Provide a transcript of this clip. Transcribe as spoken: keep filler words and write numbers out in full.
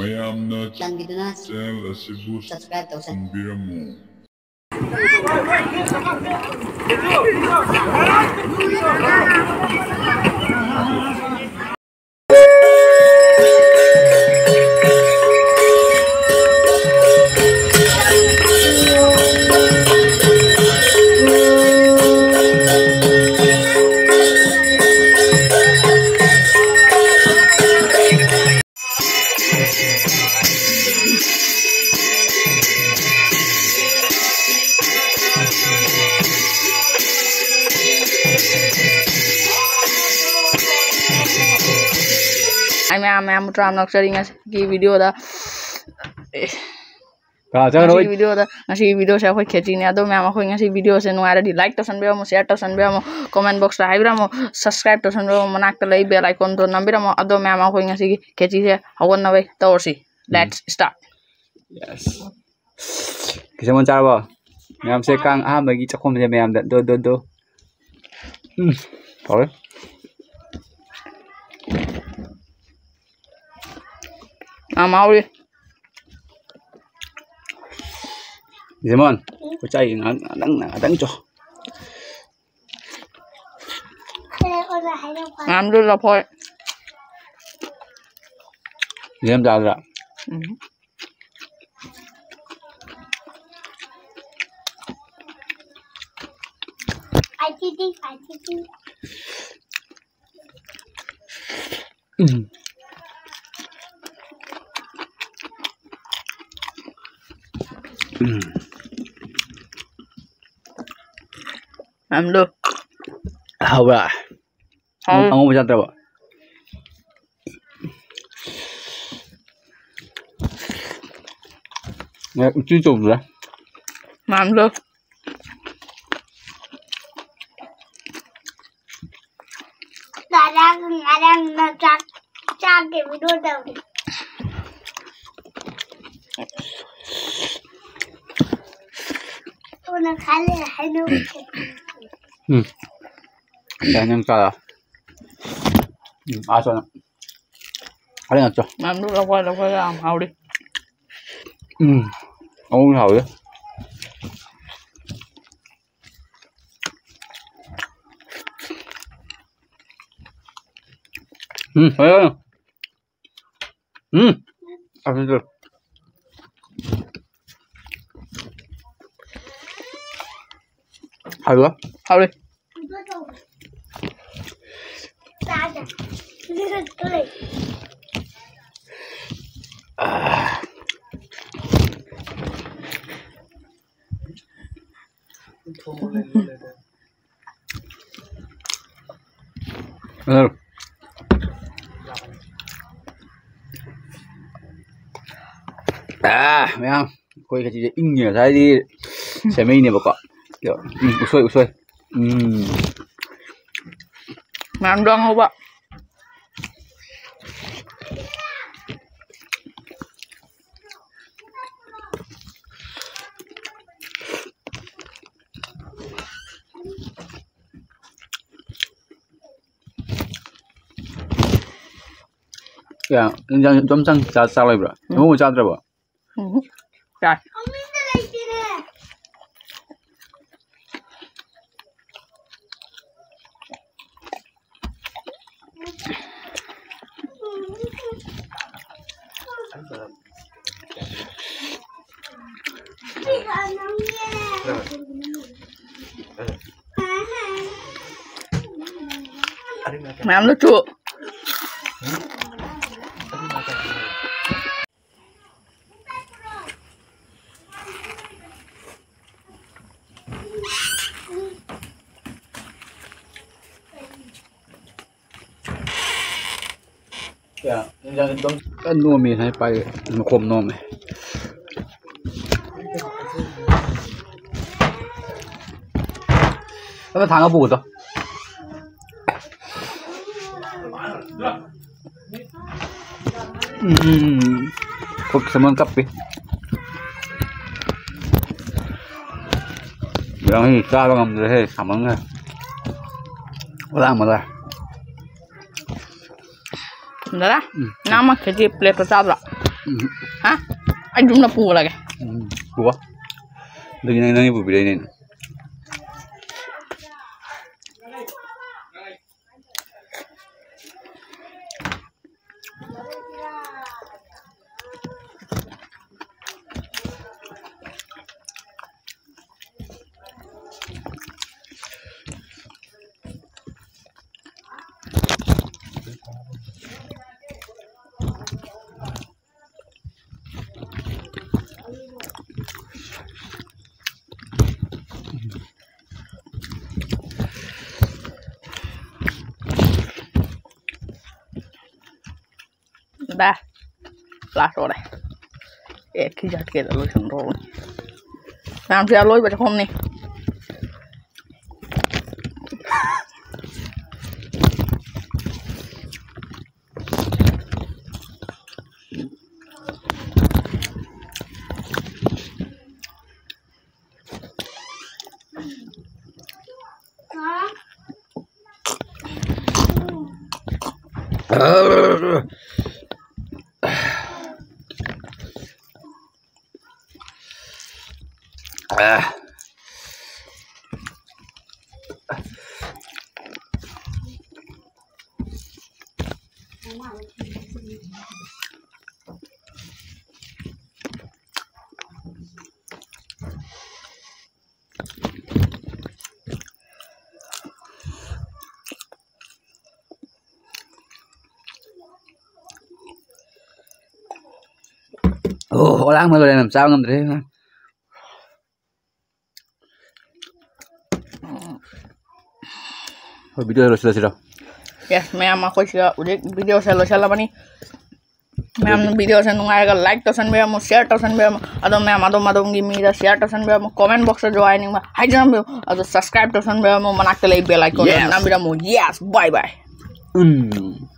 ꯃꯌꯥꯝꯅ ꯆꯥꯟꯕꯤꯗꯨꯅ channel ꯑꯁꯤꯕꯨ subscribe ꯇꯧꯁꯟꯕꯤꯔꯝꯃꯨ꯫ ꯑꯩ ꯃꯌꯥꯝ ꯃꯌꯥꯝ ꯇꯔꯥꯝꯅ ꯑꯣꯛꯆꯔꯤ ꯉꯁꯤꯒꯤ video ꯗ꯫ ꯑꯦ, ꯀꯅꯥ ꯆꯪꯉꯔꯣꯏ? ꯉꯁꯤꯒꯤ video ꯗ, ꯉꯁꯤꯒꯤ video ꯁꯦ ꯑꯩꯈꯣꯏ ꯈꯦꯆꯤꯅꯦ꯫ ꯑꯗꯣ ꯃꯌꯥꯝ, ꯑꯩꯈꯣꯏ ꯉꯁꯤ video ꯁꯦ ꯅꯨꯡꯉꯥꯏꯔꯗꯤ like ꯇꯧꯁꯟꯕꯤꯔꯝꯃꯣ, share ꯇꯧꯁꯟꯕꯤꯔꯝꯃꯣ, comment box ꯇ ꯍꯥꯏꯕꯤꯔꯝꯃꯣ, subscribe ꯇꯧꯁꯟꯕꯤꯔꯝꯃꯣ, ꯃꯅꯥꯛꯇ ꯂꯩ bell icon ꯗꯣ ꯅꯝꯕꯤꯔꯝꯃꯣ꯫ ꯑꯗꯣ ꯃꯌꯥꯝ, ꯑꯩꯈꯣꯏ ꯉꯁꯤꯒꯤ ꯈꯦꯆꯤꯁꯦ ꯍꯧꯒꯠꯅꯕꯩ ꯇꯧꯔꯁꯤ꯫ ꯎꯝ꯫ Let's start. Yes. ꯈꯦꯆꯤ ꯃꯨꯟ ꯆꯥꯔꯕꯣ? ꯃꯌꯥꯝꯁꯦ ꯀꯥꯡ ꯑꯍꯥꯟꯕꯒꯤ ꯆꯥꯛꯈꯨꯝꯁꯦ ꯃꯌꯥꯝꯗ ꯗꯣ, ꯗꯣ, ꯗꯣ꯫ ꯎꯝ, ꯍꯥꯎꯔꯦ꯫ ꯌꯥꯝ ꯍꯥꯎꯔꯤ꯫ ꯖꯤꯃꯣꯟ, ꯈꯨꯠꯆꯥꯏ ꯉꯥꯛ-, ꯉꯥꯛꯇꯪ, ꯉꯥꯛꯇꯪ ꯆꯣ꯫ ꯃꯌꯥꯝꯗꯨ ꯂꯐꯣꯏ꯫ ꯌꯦꯟ ꯆꯥꯗ꯭ꯔꯥ? ꯎꯝ꯫ ꯎꯝ꯫ ꯎꯝ꯫ ꯃꯌꯥꯝꯗꯣ꯫ ꯍꯥꯎꯕ꯭ꯔꯥ? ꯍꯥꯎꯋꯦ꯫ ꯑꯉꯧꯕ ꯆꯥꯗ꯭ꯔꯕꯣ? ꯎꯇꯤ ꯇꯧꯗ꯭ꯔꯦ꯫ ꯃꯌꯥꯝꯗꯣ꯫ ꯉꯔꯥꯡ, ꯉꯔꯥꯡ ꯅ ꯆꯥꯛ ꯆꯥꯗꯕꯤꯗꯣ ꯇꯧꯔꯤ꯫ ꯊꯨꯅ ꯈꯜꯂꯦ, ꯍꯩꯅꯧ꯫ ꯎꯝ꯫ ꯀꯩ ꯅꯪ ꯆꯥꯔ? ꯎꯝ, ꯑꯥ ꯆꯠꯂꯣ꯫ ꯍꯣꯔꯦꯟ ꯉꯥꯛꯆꯣ꯫ ꯃꯌꯥꯝꯗꯨ ꯂꯧꯈꯠ ꯂꯧꯈꯠꯂꯒ ꯌꯥꯝ ꯍꯥꯎꯔꯤ꯫ ꯎꯝ꯫ ꯑꯃꯨꯛ ꯍꯥꯎꯋꯦ꯫ ꯎꯝ, ꯍꯣꯏ, ꯍꯣꯏ꯫ ꯎꯝ꯫ ꯑꯗꯨꯗꯣ꯫ ꯍꯜꯂꯣ꯫ ꯍꯥꯎꯔꯦ꯫ ꯑ꯫ ꯑꯥ, ꯃꯌꯥꯝ, ꯑꯩꯈꯣꯏ ꯉꯁꯤꯁꯦ ꯏꯪꯉꯦ, ꯉꯁꯥꯏꯗꯤ ꯁꯦꯝꯃꯛꯏꯅꯦꯕꯀꯣ꯫ ꯎꯝ, ꯎꯁꯣꯏ, ꯎꯁꯣꯏ꯫ ꯎꯝ꯫ ꯃꯌꯥꯝꯗꯣ ꯑꯉꯧꯕ꯫ ꯀꯌꯥ, ꯏꯟꯖꯥꯡ ꯑꯗꯨꯝ ꯆꯪ-, ꯆꯥ-, ꯆꯥ ꯂꯣꯏꯕ꯭ꯔꯥ? ꯎꯝ꯫ ꯏꯃꯧ ꯆꯥꯗ꯭ꯔꯕꯣ? ꯎꯝ꯫ ꯆꯥꯏ꯫ ꯃꯌꯥꯝꯗꯣ ꯆꯨ꯫ ꯀꯟ ꯅꯣꯝꯃꯤ ꯉꯁꯥꯏ ꯄꯥꯏ, ꯃꯈꯣꯝ ꯅꯣꯝꯃꯦ꯫ ꯑꯗꯣ ꯊꯥꯡꯒ ꯄꯨꯒꯗꯣ꯫ ꯎꯝ, ꯄꯨꯛ ꯁꯦꯝꯃꯟ ꯀꯞꯄꯤ꯫ ꯕꯤꯔꯌꯥꯅꯤ ꯆꯥꯕ ꯉꯝꯗ꯭ꯔꯦꯍꯦ, ꯁꯥꯃꯟꯈ꯭ꯔꯦ꯫ ꯈꯨꯂꯥꯡ ꯑꯃ ꯂꯥꯛꯑꯦ꯫ ꯗꯗꯥ, ꯎꯝ꯫ ꯅꯪ ꯑꯃ ꯈꯦꯆꯤ ꯄ꯭ꯂꯦꯠꯇꯣ ꯆꯥꯗ꯭ꯔꯣ? ꯎꯝ꯫ ꯍꯥ? ꯑꯩ ꯌꯨꯝꯗ ꯄꯨꯔꯒꯦ꯫ ꯎꯝ, ꯄꯨꯔꯣ꯫ ꯑꯗꯨꯒꯤ ꯅꯪ, ꯅꯪꯒꯤ ꯄꯨꯕꯤꯔꯛꯏꯅꯦ ꯑꯩꯅ꯫ ꯕꯥ, ꯂꯥꯁ ꯑꯣꯏꯔꯦ꯫ ꯑꯦ, ꯈꯤ ꯆꯠꯀꯦꯗ ꯂꯣꯏꯁꯟꯗ꯭ꯔꯣ꯫ ꯃꯌꯥꯝꯁꯦ ꯑꯂꯣꯏꯕ ꯆꯥꯛꯈꯨꯝꯅꯤ꯫ ꯑꯣ, ꯑꯣꯂꯥꯡꯕ ꯂꯣꯏꯔꯦ, ꯌꯥꯝ ꯆꯥꯕ ꯉꯝꯗ꯭ꯔꯦ꯫ ꯍꯣꯏ, video ꯂꯣꯏꯁꯤꯜꯂꯁꯤꯔꯣ? Yes, ꯃꯌꯥꯝ, ꯑꯩꯈꯣꯏ ꯁꯤꯗ ꯍꯧꯖꯤꯛ video ꯁꯦ ꯂꯣꯏꯁꯤꯜꯂꯕꯅꯤ꯫ ꯃꯌꯥꯝꯅ video ꯁꯦ ꯅꯨꯡꯉꯥꯏꯔꯒ like ꯇꯧꯁꯟꯕꯤꯔꯝꯃꯨ, share ꯇꯧꯁꯟꯕꯤꯔꯝꯃꯨ꯫ ꯑꯗꯣ ꯃꯌꯥꯝ, ꯑꯗꯣꯝ ꯑꯗꯣꯝꯒꯤ ꯃꯤꯗ share ꯇꯧꯁꯟꯕꯤꯔꯝꯃꯨ, comment box ꯇꯁꯨ ꯍꯥꯏꯅꯤꯡꯕ ꯍꯥꯏꯖꯔꯝꯕꯤꯌꯨ꯫ ꯑꯗꯣ subscribe ꯇꯧꯁꯟꯕꯤꯔꯝꯃꯨ, ꯃꯅꯥꯛꯇ ꯂꯩ bell icon ꯗꯣ Yes. ꯅꯝꯕꯤꯔꯝꯃꯨ꯫ Yes, bye bye꯫ ꯎꯝ꯫